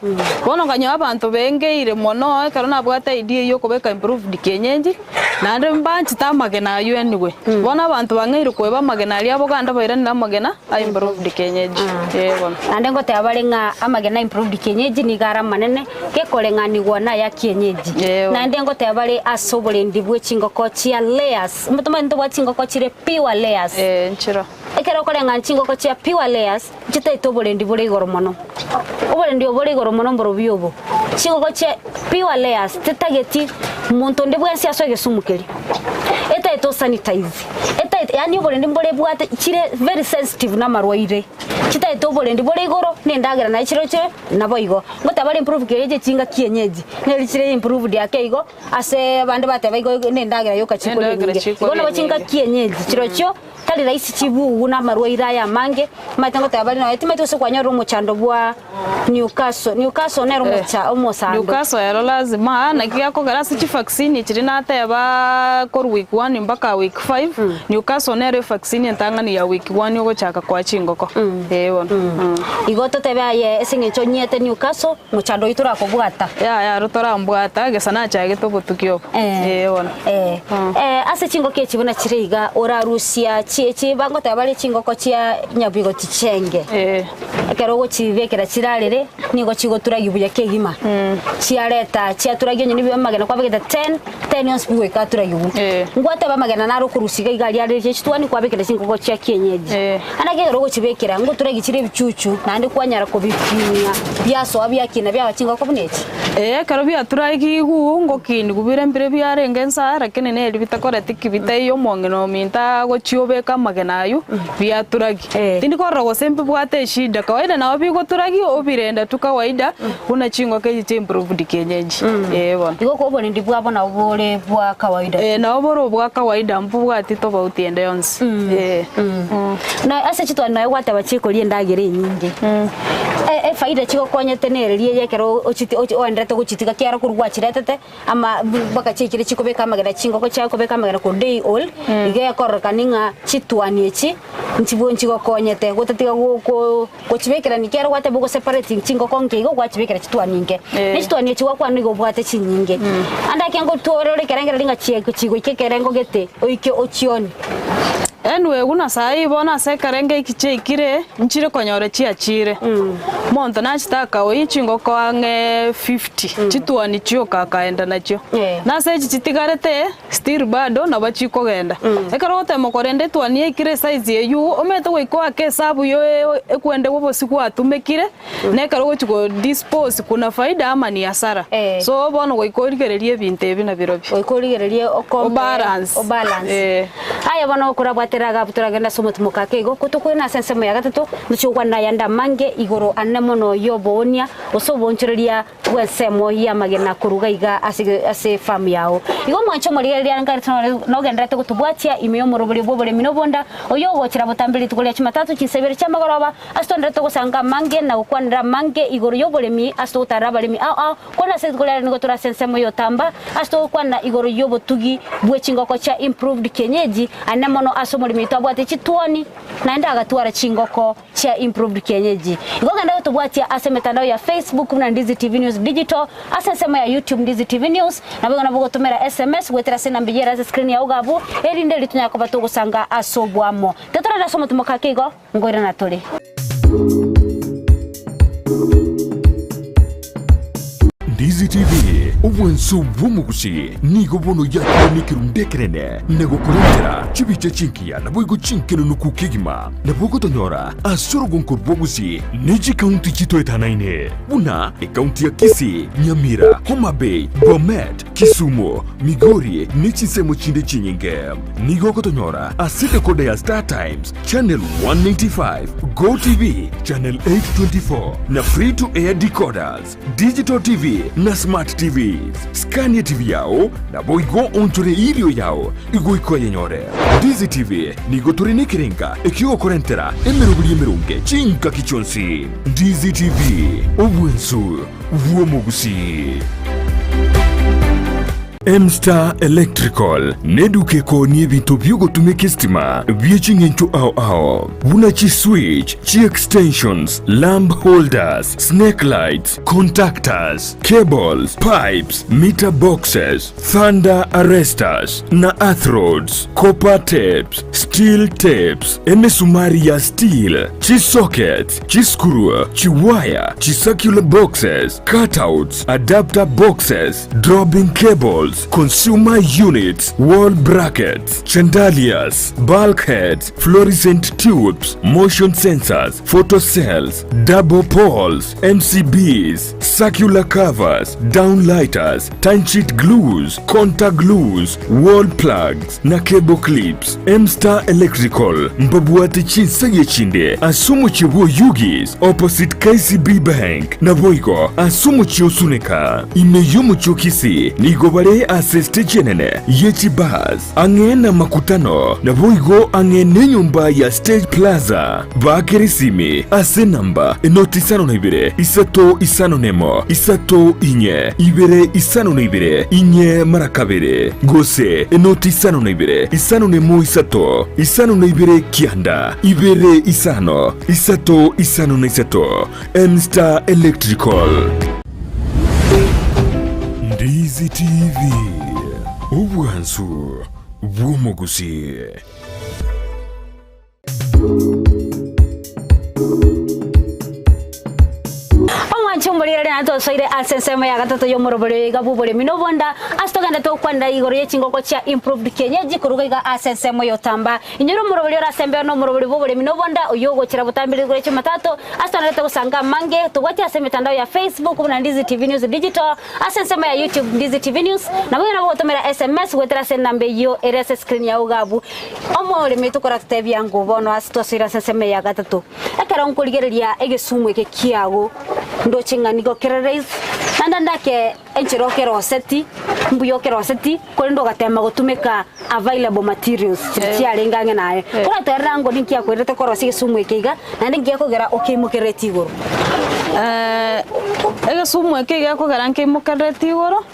Bono nkanyora abanto bengeire mono ekero nabwate idea eyio okobeka improved kienyeji, naende mbanchete amagena aywo anyway. Bono abanto bang'eire koeba amagena aria abo ganda bairanire amagena a improved kienyeji, ee bono. Naende ngoteba bare ng'a amagena a improved kienyeji nigo are amanene, gekoreng'anigwa na aya kienyeji. Ee bono. Naende ngoteba bare ase oborendi bwe chingoko chia layers, tomanyete ntobwate chingoko chire pure layers. Ee nchiro. Ekero okoreng'ana chingoko chia pure layers, nchitaete oborendi bore igoro mono. Oborendi obo bore igoro mono mborobio obo. Chingoko chia pure layers titageti monto onde bwensi ase egesumu keria. Etaete osanitize, etaete yaani oborendi mbore bwate chire very sensitive na amarwaire. Chitaete oborendi bore igoro na endagera naye chirochio naboigo. Ngoteba bare improve keria eche chinga kienyeji, neri chire improved ake igo. Ase abande bateba igo nendagera yoka chikoria Endagera enyinge. chikoria Igo nabo enyinge. chingaki enyenji chirochio tari rahisi chibugu na amarwaire aya amange, omanyete ngoteba bare nonya timanyeti gose kwanyorire omochando bwa Newcastle. Newcastle nere omocha omosando. Newcastle ero lazima, naki gekogera ase chivaccine chiria nateba korwa week one mpaka week five, Newcastle nero evaccine entang'ani ya week one ogochaka koa chingoko, eh bono. Igo totebe aye ase eng'encho onyiete Newcastle, Mochando oyio torakobwata. Yaya aro torambwata, gesa nachagete obotuki obo. Ee bono. Eh, ase chingoko echi buna chire iga, orarusia chi echi bagoteba bare chingoko chia nyabigoti chenge. Ekero ogochibekera chirarere, nigo chigoturagia buya kegima. Chiareta chiaturagia onye nibi amagena kwabegete ten, ten yonsi pi goika aturagigwe. Ngwateba amagena naro okorusia iga iga aria areretie chitwani kwabekera chingoko chia kienyeji. Ande ekero ogochibekera, ngoturagia chire ebichuchu, naende kwanyara kobikinia biasoa biakina biaba chingoko buna echi. Ee, ekero biaturagigwe, ngokinigwa bire mbire biarenge nsa, lakini neri bitakoreti ki bitaiyo omong'ina ominto agochia obeka amagena aywo, biaturagia. Tindi korora gose mbibwate eshida, kawaida nabo bigoturagia obirenda tu kawaida, buna chingoko echi chia improved kienyeji, ee bono. Igo oborendi bwabo nabo bore bwa kawaida tu? Ee, nabo bore obwa kawaida mbobwati tofauti ende yonsi, ee. Na ase chitwani nonya gwateba chikoria endagera enyinge, e- efaida chigokonyete nereria eye ekero ochiti ochi oenderete gochitiga kiaro korwa gwachiretete ama mpaka chiaikire chikobeka amagena chingoko chiaye kobeka amagena ko day old, iga ekororekani ng'a chitwani echi nchibwo nchigokonyete gotatiga go ko gochibekerania kiaro gwateba ogo separating chingoko nke igo gwachibekera chitwani nke. Ne chitwani echi gwakwana nigo obwate chinyinge. Ande ake ngotwore ekerengereri ng'a chie chigoika ekerengo gete oike ochioni. Anyway buna saii bono ase ekerengo eki chiaikire, nchire konyora chiachire. Omonto nachitaka oyio chingoko ang'e fifty, chitwani chioka akaenda nachio. Na ase echi chitigarete, still bado nabo chikogenda. Ekero ogotema korenda etwani yaikire esize eywo, omanyete goika oake esabu yo ekwende obosie gwatumekire, na ekero ogochi ko dispose kuna faida ama ni hasara. So bono goika origererie ebinto ebi nabirobio. Goika origererie o compare, Obalance. o balance. Eh. Aye bono okorabwatera agabu toragende ase omotimoka ake igo, ko tokoirana ase ensemo ya gatato, ntochie gokwana ayande amange igoro ane mono y'oboonia, gose oboonchoreria bw'ensemo y'amagena koruga iga ase ase efamu yao. Igo omwanche omorigereria nkare nogendererete gotobwatia ime y'omoroberio bw'oboremi na obonda, oyio ogochera botambe rituko ria Chumatatu chinsa ibere chi'amagoroba, ase tondererete gosanga amange na gokwanera amange igoro y'oboremi ase togotarera abaremi ao ao, korende ase rituko riaye nigo tore ase ensemo y'otamba ase togokwana igoro y'obotugi bwe chingoko chia improved kienyeji, ane mono ase omoremi oito abwate chituoni naende agatwara chingoko chia improved kienyeji. Igo genda gotobwatia ase emetandao ya Facebook buna Ndizi TV News Digital, ase ensemo ya YouTube Ndizi TV News, naboigo nabo ogotomera SMS goetera ase enamba eyio ere ase screen yao iga abwo, erinde erio tonyare koba togosanga ase oboamo. Tiga torende ase omotumo kake igo, nkoirana tore. Ndizi TV, obwanso bw'omogusi, nigo bono yakire nekerundu ekenene na gokorentera chibicha chingiya naboigo chinkenenuku kegima. Nabo ogotonyora ase orogonko rw'obogusi ne chikaunti chitoetanaine buna ekaunti ya Kisii, Nyamira, Homa Bay, Bomet, Kisumu, Migori ne chinsemo chinde chinyinge. Nigo ogotonyora ase decoder ya Star Times, Channel 195, Go TV, Channel 824 na Free to Air decoders, Digital TV na Smart TV. days. Scan etibi yao naboigo oonchore erio yao goika oyenyore. Ndizi TV nigo tore nekerenga ekiogokorentera emeroberi emeronge chingaki chionsi. Ndizi TV, obwensu bw'omogusii. M-Star Electrical neduka ekoonia ebinto bi'ogotumeka esitima bie ching'encho ao ao buna chiswitch, chiextensions, lamp holders, snake lights, contactors, cables, pipes, meter boxes, thunder arresters na earth rods, copper tapes, steel tapes, emesumari ya steel, chisockets, chiscrew, chiwaya, chicircular boxes, cutouts, adapter boxes, Dropping cables, consumer units, wall brackets, chandeliers, bulkheads, fluorescent tubes, motion sensors, photo cells, double poles, MCBs, circular covers, downlighters, timesheet glues, contact glues, wall plugs na cable clips. M-Star Electrical mbabwate chinsagia chinde ase omochie bw'Oyugis opposite KCB Bank. Naboigo ase omochie o Suneka, ime y'omochie o Kisii, nigo bare ase esiteji enene ye chibus, ang'e namakutano, naboigo ang'e nenyomba ya Stage Plaza. Baakere esimi ase enamba enoti isano na ibere, isato isano nemo, isato inye, ibere isano na ibere, inye mara kabere, gose enoti isano na ibere, isano nemo isato, isano na ibere kianda, ibere isano, isato isano na isato. M-Star Electrical. Ndizi TV, obwansu bw'omogusii. Omwanche omoriereri naende tosoire ase ensemo ya gatato y'omorobori oyo iga bw'oboremi na obonda, ase togendete gokwanera igoro ye chingoko chia improved kienyeji koruga iga ase ensemo y'otamba. Inyora omorobori ore ase embeo na omorobori bw'oboremi na obonda, oyio ogochera botambe rituko ria Jumatatu, ase tonerete gosanga amange, tobwatie ase emetandao ya Facebook buna Ndizi TV News Digital, ase ensemo ya YouTube Ndizi TV News, naboigo nabo ogotomera SMS goetera ase enamba eyio ere ase escreen yao iga abwo. Omoremi tokoratotebia ng'o bono ase twasoire ase ensemo eye ya gatato, ekero nkorigereria egesumu eke kiago, ndoche ng'a nigo kere rahisi, naende ndake Enchera okeroseti, mbuya okeroseti, korende ogatema gotumeka available materials chiria chiarenge ang'e naye. Koratwerere ango ninki akwerete korosia egesumu eke iga, naende nki gekogera okeimokerereti igoro? Egesumu eke gekogera nkeimokerereti igoro,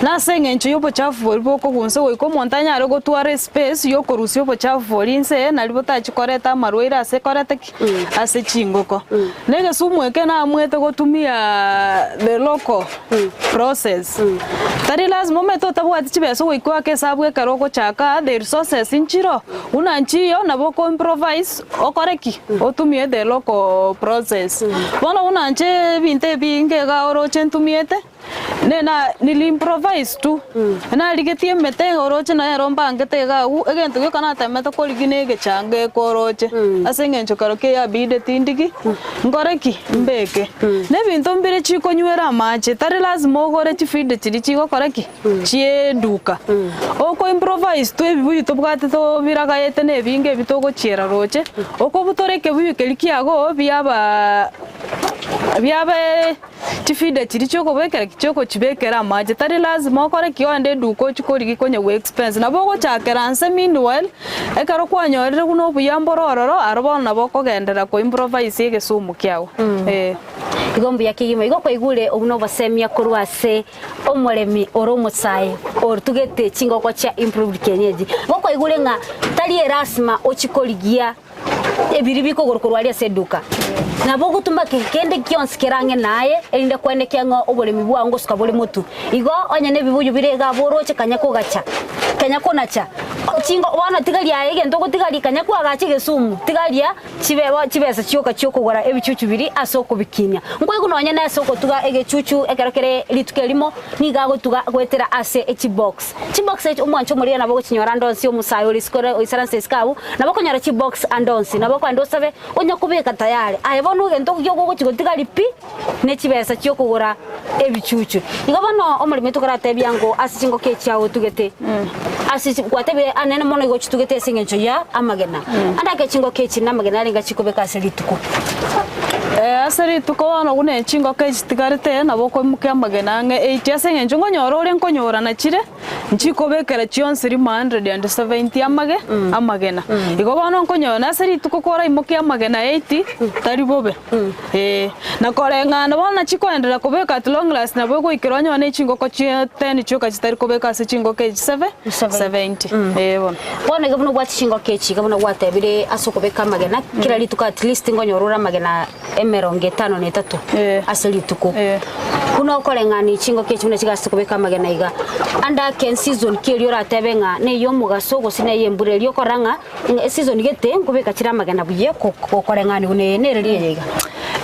nase eng'encho ya obochafu boria bokogunsa goika omonto anyare gotwara espace ya okorusia obochafu boria inse naria botachi koreta amarwaire ase korete ki? Ase chingoko. Na egesumu eke namwete gotumia the local process. Tari lazima omanyete otabwati chibesa ogoika oake esabu ekero ogochaka the resources nchiroo, buna nchiyo nabo oko improvise okore ki? Otumie the local process. Bono buna inche ebinto ebinge iga oroche ntumiete. Nena nili improvise tu, narigetie emete oroche naye ero mbangete iga agwo, egento gioka natemete korigia na egechanga eke oroche, ase eng'encho kero keyabideti ndigi, nkore ki? Mbeke. Na ebinto mbire chikonywera amache, tari lazima ogore chifeed chiria chigokora ki? Chie eduka. Oko improvise tu ebibuyu tobwate tobiragaete na ebinge ebi togochiera roche, okobutora ekebuyu keria kiago biaba biabe. Chifida chiria chiokobekera ki chiokochibekera amache tari lazima okore ki ogende eduka ochie korigia konya gwe expense nabo ogochakera nse meanwhile ekero kwanyorire buna obuya mbore ororo aro bono nabo okogenderera ko improvise egesumu kiago eh. Igo mbuya kegima igo kwaigure obwo nobosemia korwa ase omoremi ore omosae otugete chingoko chia improved kienyeji. Igo kwaigure ng'a tari erasima ochie korigia Ebiri bikogoro korwa aria ase eduka. Nabo ogotuma kende gionsi kere ang'e naye, erinde kwenekia ng'a oboremi bwao ngosuka bore motu. Igo onye nebibuyu bire iga abwo oroche kanya kogacha, kanya konacha chingo bono tigaria aye egento ogotigaria kanya koagacha egesumu, tigaria chibe chibesa chioka chiokogora ebichuchu biria ase okobikinia. Nkoigwa nonye nase ogotuga egechuchu ekero kere rituko erimo, nigo agotuga goetera ase echibox. Chibox echi omwancho omoria nabo ogochinyora ande onsi omosae ore isiko ore oisaranse isiko abwo, nabo okonyora chibox ande onsi, nabo okogenda osabe onya kobeka tayari. Aye bono egento gioka ogochi gotiga ri pi, ne chibesa chiokogora ebichuchu. Igo bono omoremi tokoratebia ngo ase chingoko echi aotugete, ase chi gwatebire anene mono igo ochitugete ase eng'encho ya amagena. Ande ake chingoko echi namagena arenge achikobeka ase rituko. Ase rituko bono buna chingoko echi chitigarete, nabo okoimokia amagena ang'e eighty ase eng'encho nkonyora ore nkonyorana chire, nchikobekera chionsi rimo 170 amage amagena. Igo bono nkonyora na ase rituko koraimokie amagena eighty, tari bobe eh. Na koreng'ana bono nachi koenderera kobeka at long last nabo egoikera onyore na echingoko chie ten chioka chitari kobeka ase chingoko echi seve 70 eh bono. Bono iga buna obwate chingoko echi iga buna gwatebire ase okobeka amagena, kera rituko at least nkonyora ore amagena emerongo etano na etato ase rituko. Buna okoreng'ania chingoko echi buna chigasete kobeka amagena iga, ande ake season ki eria oratebe ng'a neye omogaso gose neye embura eria okorora ng'a eseason gete nkobeka chire amagena buya gokoreng'aniwa na eye nere riria iga.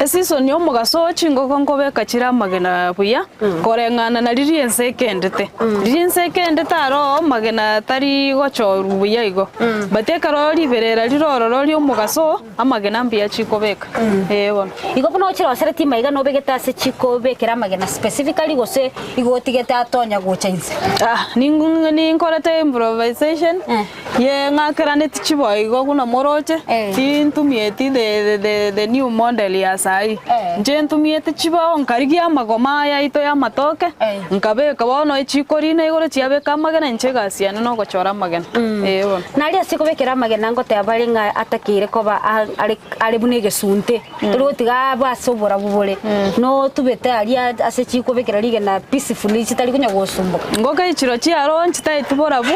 Eseason ya omogaso chingoko nkobeka chire amagena buya, koreng'ana na riria ense ekendete. Riria ense ekendete aro amagena tari gochorwa buya igo, but ekero riberera rire ororo ria omogaso, Amagena mbuya chikobeka, ee bono. Igo buna ochiroseretie maiga nobegete ase chikobekera amagena specifically gose igo otigete atonya gocha inse? Ah, ningo ninkorete improvisation Eh. ye ng'akeraneti chiboa igo buna moroche, Eh. tintumieti the the the new model ya saii. Eh. Inche ntumiete chibao nkarigia amagoma aya aito ya amatoke, Eh. nkabeka bono echikorina igoro chiabeka amagena inche egasi yane nogochora amagena, ee bono. Naria ase kobekera amagena ngoteba bare ng'a atakeire koba are are buna egesunte, tori gotiga abe ase oborabu bore, notubete aria ase chikobekera rigena peacefully chitari konya gosumboka. Ngoka echiro chiaro nchitaeti borabu,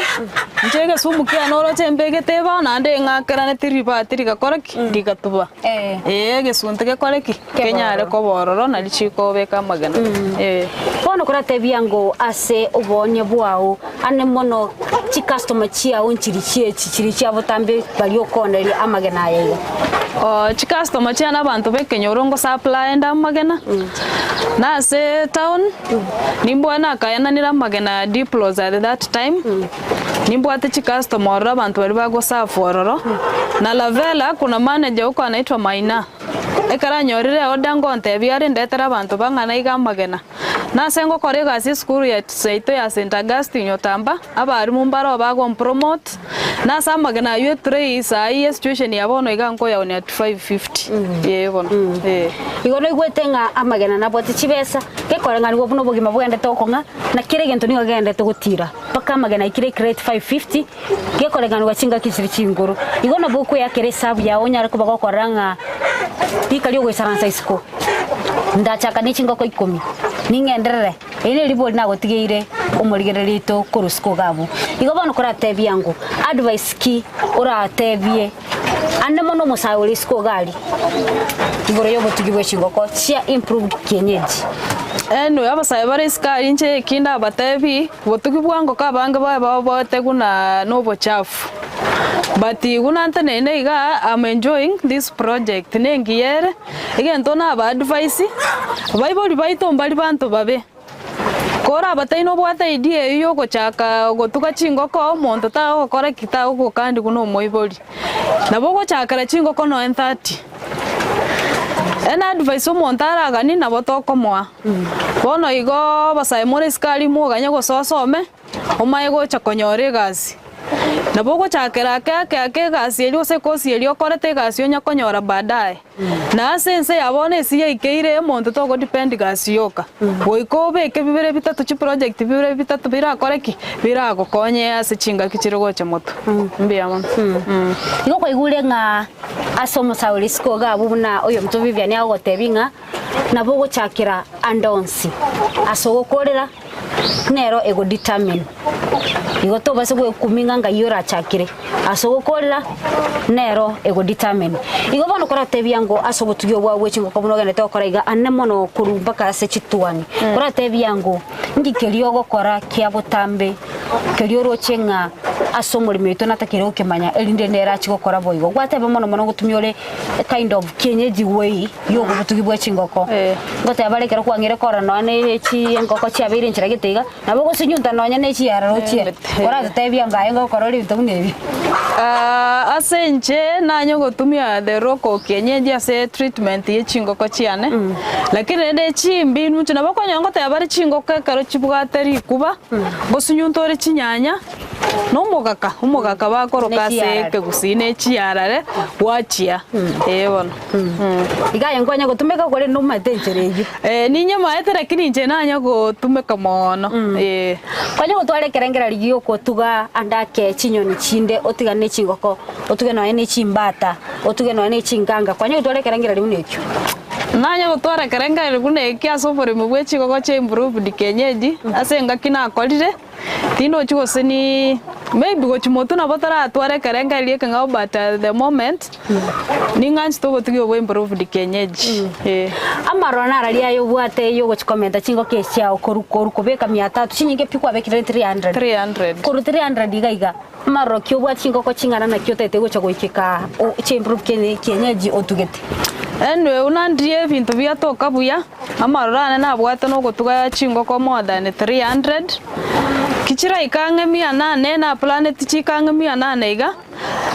inche egesumu kiane oroche mbegete ebao naende ng'akeraneti ribati rigakora ki? Rigatuba. Ee egesunte gekore ki? Kenyare koba ororo nari chikobeka amagena. Ee. Bono koratebia ng'o ase oboonia bwao ane mono chicustomer chiao nchiri chiechi chiri chia botambe baria okooneria amagena aya iga? Oo chicustomer chiane abanto b'ekenyoro ngosupply inde amagena, na ase town nimbwate nakaenanire amagena Diplos at that time, nimbwate chicustomer ororo abanto baria bagoserve ororo, na Lavella kuna manager huko anaitwa Maina. Ekero anyorire eoda ngontebia are ndetere abanto bang'ana iga amagena. Na ase ngokora egasi esukuru ya yaito ya St. Augustine Otamba, abalimu mbaro bagompromote, na ase amagena aywo etray saii esituation ya bono iga nkoyaonia at 550, ee bono, ee. Igo noigwete ng'a amagena nabwate chibesa, gekoreng'anigwa buna obogima bogendete gokong'a, na kera egento nigo kegendete gotira, mpaka amagena aikire ecrate 550, Gekorenganigwa chingaki chire chingoro. Igo nabo okweyakera esabu yao onyare koba gokorora ng'a rika riogoisaransa isiko ndachaka ne chingoko ikomi, ning'enderere. Eri neribori nagotigeire omorigereria oito korwa isiko iga abwo. Igo bono koratebie ango, advice ki oratebie ande mono omosae ore isiko iga aria igoro yobotugi bwe chingoko chia improved kienyeji? Anyway, abasae bare isiko aria inche eki ndabatebi, Botuki bwango ka abange baye baoboete buna nobochafu. But buna nteneine igaa am enjoying this project nengiya ere, egento naba advise, baibori baito mbari banto babe, korabatebi nobwate idea eywo ya ogochaka gotuga chingoko omonto tagokora ki tagokokandi buna omoibori. Nabo ogochakera chingoko noe 30. Ene advice omonto araganie nabo tokomoa. Bono igo abasae more isiko aria moganye gose osome, omanye gocha konyora egasi. Nabo ogochakera ake ake ake egasi eria gose ekosi eria okorete egasi onya konyora baadaye. Na ase ense ya bono ase yaikeire omonto togo depend gasi yoka, goika obeke bibere bitato chiproject bibere bitato birakore ki? Biragokonye ase chingaki chire gocha motwe. Mbuya mono. Igo kwaigure ng'a ase omosae ore isiko iga abwo buna oyominto Vivian agogotebia ng'a Nabo ogochakera ande onsi ase ogokorera nero ego determine. Igo tobase gwekumia ng'a ngai orachakire ase ogokorera nero ego determine. Igo bono koratebia ngo ase obotugi obwao bwe chingoko buna ogenderete gokora iga ande mono korwa mpaka ase chituani, koratebia ngo nki keria ogokora kia botambe keria oroche ng'a ase omoremi oito natakeire gokemanya erinde nere achie gokora boigo. Gwateba mono mono ngotumia ore a kind of kienyeji way. Y'obotugi bwe chingoko. Ngoteba bare ekero kwang'ire korora nonya ne chi engoko chiabeire enchera gete iga, nabo ogosunyunta nonya ne chiarara ochie, oratotebia ng'a aye ngokora ore ebinto buna ebi. Ase inche nanye gotumia the local kienyeji ase treatment ye chingoko chiane, lakini rende chimbi inche nabo okonyora ngoteba bare chingoko ekero chibwate rikuba, ngosunyunta ore chinyanya. Na omogaka, omogaka bakoroka ase Nechiarare. ekegusii ne chiarare gwachia, eh bono. Iga aye nkwanya gotumeka korende omanyete enchera eyio. Eh, ninyemaete lakini inche nanya gotumeka mono, eh. Kwanya gotwara ekerengererio giokotuga ande ake chinyoni chinde otigane ne chingoko, otuge nonya ne chimbata, otuge nonya ne chinkanga, kwanya gotwara ekerengererio buna ekio? Nanye gotwara ekerengererio buna ekio ase oboremi bwe chingoko chia improved kienyeji, ase engaki nakorire, Tindochi gose ni maybe gochia motwe nabo toratware ekerengererio ekeng'ao but at the moment, ning'anchete obotugi obwo improved kienyeji, eh. Amaroro nararia aye obwate yogochia komenta chingoko echi chiao korwa korwa kobeka mia tatu chinyinge pi kwabekire 300. 300. Korwa 300 iga iga, amaroro ki obwate chingoko ching'ana naki otagete gocha goikeka o chia improved kienye kienyeji otugete? Anyway buna ndirie ebinto biatoka buya. Amaroro ane nabwate nogotuga chingoko more than 300, ki chiraika ang'e mia nane naplaneti chiike ang'e mia nane iga,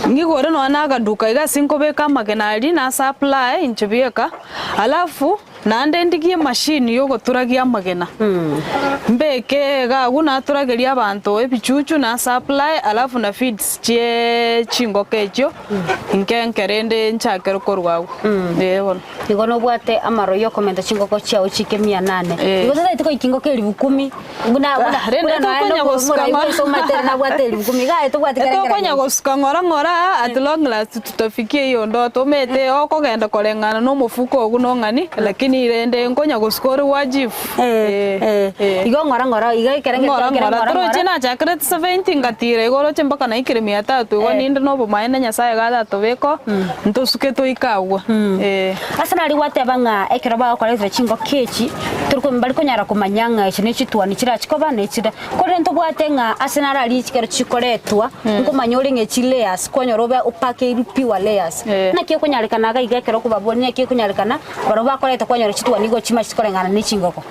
ng'igore nonya na agaduka iga ase nkobeka amagena aria na supply inche bieka, alafu naende ndigie emachine ya ogoturagia amagena, mbeke iga agwo naturageria abanto ebichuchu na supply alafu na feeds chiee chingoko echio, Inke nkerende nchakere korwa agwo. Ee bono. Igo nobwate amaro y'okomenta chingoko chiao chike mia nane. Eh. Igo totaeti goika engoko elifu kumi, buna buna Ah, rende buna nonya tokonya nobo gosuka omorai ng'ora. bwensi omanyete ere nabwate elifu kumi. Iga aye tobwati kere Etokonya ekerengo. gosuka ng'ora ng'ora at long last tutafikia hiyo ndoto omanyete okogenda koreng'ana na omofuko ogo nong'ani lakini rende nkonya gosuka ore gwajifu. Eh, eh. Eh. Igo ng'ora ng'ora iga ekerengo Ng'ora ekero ng'ora ng'ora toroche ng'ora. nachakerete 70 ngatira igo oroche mpaka naikire mia tatu igo ninde nobomaene Nyasaye iga atatobeka oo, ntosuke toike agwo eh. Ase naria gwateba ng'a ekero bagokoretera chingoko echi, toriko mbari konyara komanya ng'a echi ne chituoni chirachi koba na echire. Korende ntobwate ng'a ase naro aria ekero chikoretwa, nkomanya ore ng'a echi layers, kwanyora obe opakeirwe pure layers. Eh. Naki ekonyarekana iga iga ekero okobaboria naki ekonyarekana, barabwo bakoreta kwanyora chituoni igo chimacheti koreng'ana ne chingoko.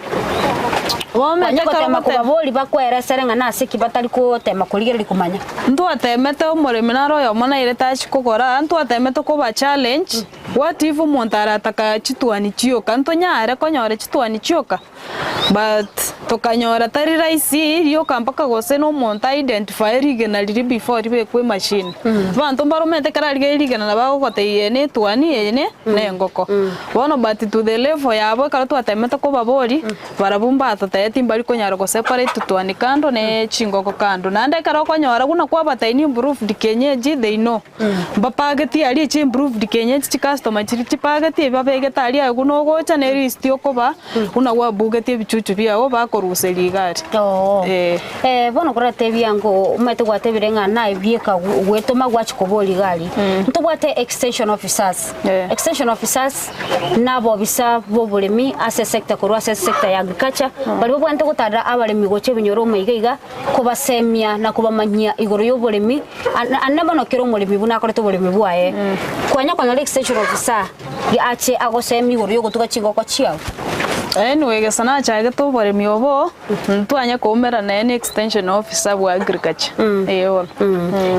Bono Kwanya ekero gotema ogote- kobaboria bakweresere ng'a nase ki batari gotema korigereria komanya. Ntwatemete omoremi naro oyomo nairete achie kogora, ntwatemete koba challenge, what if omonto arataka chituani chioka, ntonyare konyora chituani chioka? But tokanyora tari rahisi rioka mpaka gose na omonto a identify rigena riria before ribekwe emachine. Abanto mbaromete ekero arigereria rigena nabo agogotebia eye ne etuani eye ne na engoko. Bono but to the level yabo ekero twatemete kobaboria, Barabwo mbatoteeti mbari konyara goseparate tutuani kando ne chingoko kando. Naende ekero okonyora buna kwabateini improved kienyeji they know. Mbapageti aria echi improved kienyeji chicustomer chiria chipageti ebi babegete aria aye buna ogocha ne list okoba buna gwabugetie ebichuchu biago bakoruseria iga aria. Oo. Eh. Eh, bono koratebia ngo omanyete gwatebire ng'a naye bieka gwetoma gwachia koboria iga aria. Ntobwate extension officers. Eh. Extension officers Nabobisa b'oboremi ase esecta korwa ase esecta ya agriculture, baria babwenerete gotarera abaremi gocha ebinyoro ime iga iga, kobasemia na kobamanyia igoro y'oboremi, ane mono kera omoremi buna akorete oboremi bwaye. Kwanya konyora extension officer ache agosemie igoro y'ogotuga chingoko chiao. Anyway gesa nachagete oboremi obo, ntwanya koumerana naye na extension officer bwa agriculture, eh bono.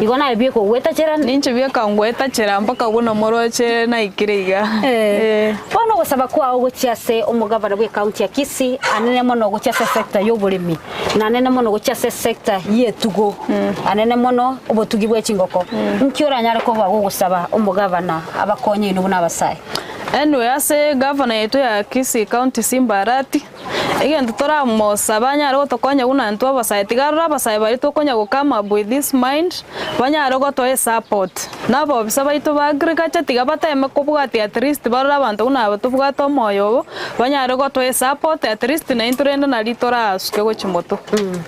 Igo naye bieka ogwetachera. Ninche bieka ngwetachera mpaka buna moroche naikire iga. Eh. Bono ogosaba kwao gochia ase omogavana bwe county ya Kisii anene mono gochia ase sector y'oboremi na anene mono gochia ase sector y'etugo anene mono obotugi bwe chingoko nki oranyare koba gogosaba omogavana abakonye inwe buna abasae? Anyway ase gavana yaito ya Kisii county Simba Arati. Egento toramosabe anyare gotokonya buna intwe abasae, tiga arore abasae baria tokonya go come up with this mind, banyare gotoa esupport. Na abobisa baito ba agriculture tiga bateme kobwatia at least barore abanto buna aba tobwate omoyo obo, banyare gotoa esupport at least naintwe rende nari torasuke gochia motwe,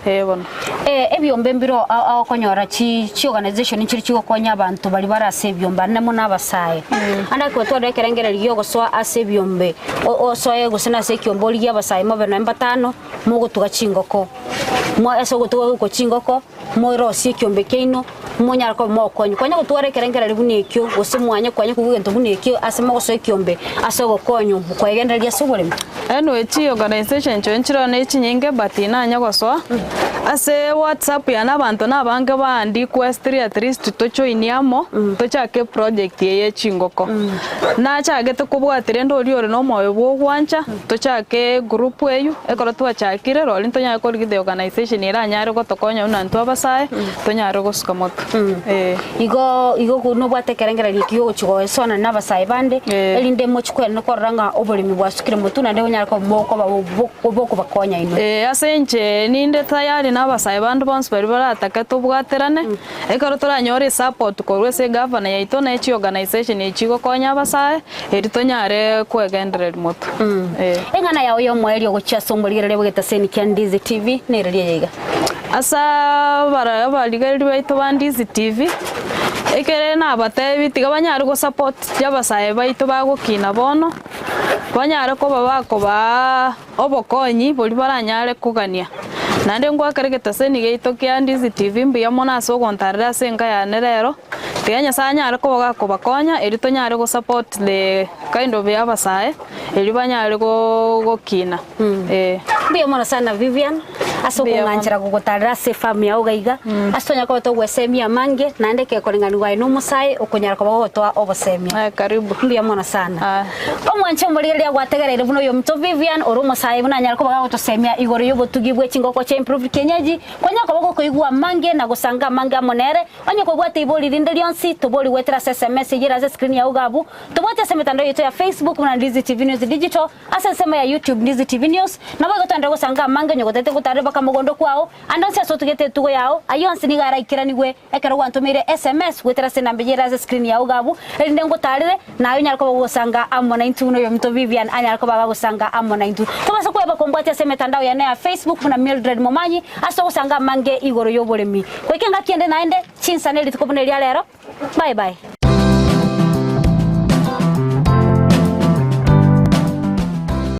eh bono. Ebiombe mbiro ao okonyora chi chiorganization nchiri chigokonya abanto baria bare ase ebiombe anene mono abasae. Ande ekero twarora ekerengererio giogosoa ase ebiombe, osoe gose nase ekiombe origie abasae mobe nonye batano, mogotuga chingoko. Mo ase ogotuga gokwa chingoko, morosie ekiombe kiaino. Monyare koba mogokonywa. Kwanya gotwara ekerengererio buna ekio, gose mwanye kwanya kogwa egento buna ekio ase mogosoa ekiombe ase ogokonywa koegendereria ase oboremi. Anyway chi organisation inche nchireo ne chinyinge but nanye gosoa ase whatsapp yane abanto na abange bandikwestiri at least tojoinie amo tochake eproject eye ye chingoko. Nachagete kobwati rende oria ore na omoyo bwa ogwancha tochake egroup eywo ekero twachakire rori ntonyare korigia the organisation eranyare gotokonya buna intwe abasae tonyare gosuka motwe eh. Igo igo nobwate ekerengererio eki ogochia goesona na abasae bande, Eh. erinde mochie kwerenda korora ng'a oboremi bwasukire motwe naende onyare koba mokoba bo bokobakonya inwe. Eh, ase inche ninde tayari na abasae bande bonsi baria baratake tobwaterane, ekero toranyore esupport korwa ase egavana yaito na echiorganisation echi chigokonya abasae, erio tonyare kwegendereria motwe, eh. Eng'ana yao y'omoerio gochia ase omorigereria bw'egetaseni kia Ndizi TV nereri eye iga. Ase abara abarigereria baito ba Ndizi TV, ekere nabatebi tiga banyare gosupport abasae baito bagokina bono, banyare koba bakobaa obokonyi boria baranyare kogania. Naende ngoakera egetaseni giaito kia Ndizi TV mbuya mono ase ogontarera ase enka yane rero, tiga Nyasae anyare koba gakobakonya erio tonyare gosupport the kind of ya abasae, erio banyare gokina, eh. Mbuya mono sana Vivian ase Mbuya mono. okong'anchera gogotarera ase efarm yao iga iga, ase tonyare koba togwesemia amange, naende ekekoreng'anigwa aye na omosae okonyara koba gogotoa obosemia. Aye karibu. Mbuya mono sana. Aye. Omwanche omorigereria gwategereire buna oyominto Vivian ore omosae buna anyare koba gagotosemia igoro y'obotugi bwe chingoko chia improved kienyeji, kwanyara koba gokoigwa amange na gosanga amange amo nere, onye kobwate ibori rinde rionsi, tobori goetera ase sms eyio ere ase escreen yao iga abwo, Tobwate ase emetandao yaito ya Facebook buna Ndizi TV News Digital, ase ensemo ya YouTube Ndizi TV News, naboigo togende gosanga amange onye gotagete gotarera baka mogondo kwao, ande onsi ase otugete etugo yao, ayio onsi nigo araikeranigwe ekero gwantomeire sms goetera ase enamba eyio ere ase escreen yao iga abwo, erinde ngotarere, naye onyare koba ogosanga amo naintwe buna oyominto Vivian anyare koba agagosanga amo naintwe. Tobasa kweba kombwatia ase emetandao yane ya Facebook buna Mildred Momanyi ase ogosanga amange igoro y'oboremi. Goika engaki ende naende, chinsa ne rituko buna eria rero. Bye bye.